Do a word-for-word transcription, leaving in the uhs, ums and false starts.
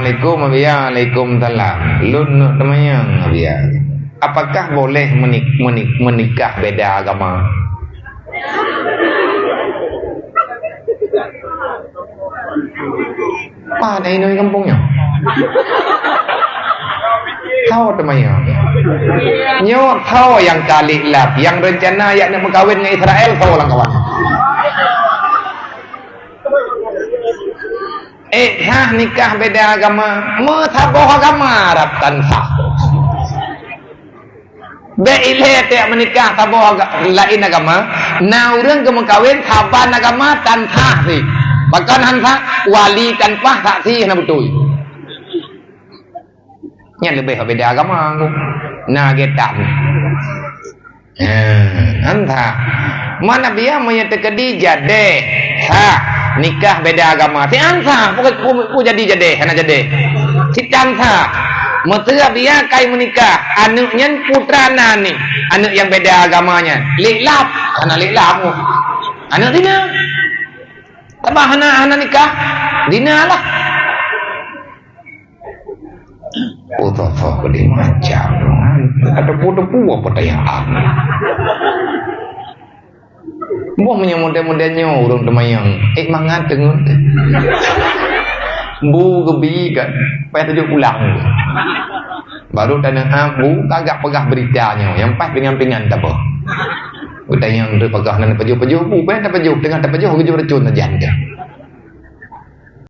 Assalamualaikum, Abiya. Waalaikumsalam. Lôn neuk teumanyong, Abiya. Apakah boleh menik-, menik-, menikah beda agama? Pane inong kampung nyoe? Tho teumanyong. Nyoe tho nyang ka lé lap, nyang reuncana jak neuk meukawen ngon Israel, tho lam kawan. Eh, sah nikah beda agama, meusaboh agama rab tan sah. Bék ilée tiep meunikah saboh aga-, laén agama, na ureuëng geumeukawen saban agama tan sah sih. Pakon han sah, wali tan paih saksi hana beutôi. Nyan leubeh beda agama tu. Na getan. Ha, han sah. Mana biya meunyoe teukeudi jadeh, sah. Nikah beda agama, si han sah. Pu, pu, pu jadi jadeh, hana jadeh. Si tan sah. Meuseu biya kai meunikah, aneuk nyan putra na ni. Aneuk nyang beda agama nyan. Lé lap, hana lé lap. Aneuk zina. Tabah hana, hana nikah, zina lah. Oh, toh, toh, pedih macam. Ada podo-podo pertanyaan. Boh meunyoe model-model nyoe ureuëng teumanyong, eh, mangat teungeut. Bu geubi kan, payah tajok pulang. Baru taneuh bu, kagak peugah berita nyoe, nyang paih pingan-pingan taboh. Geutanyong tu peugah nan pajoh-pajoh bu, payah tapajoh, teungoh tapajoh geujok racun sajan teuh.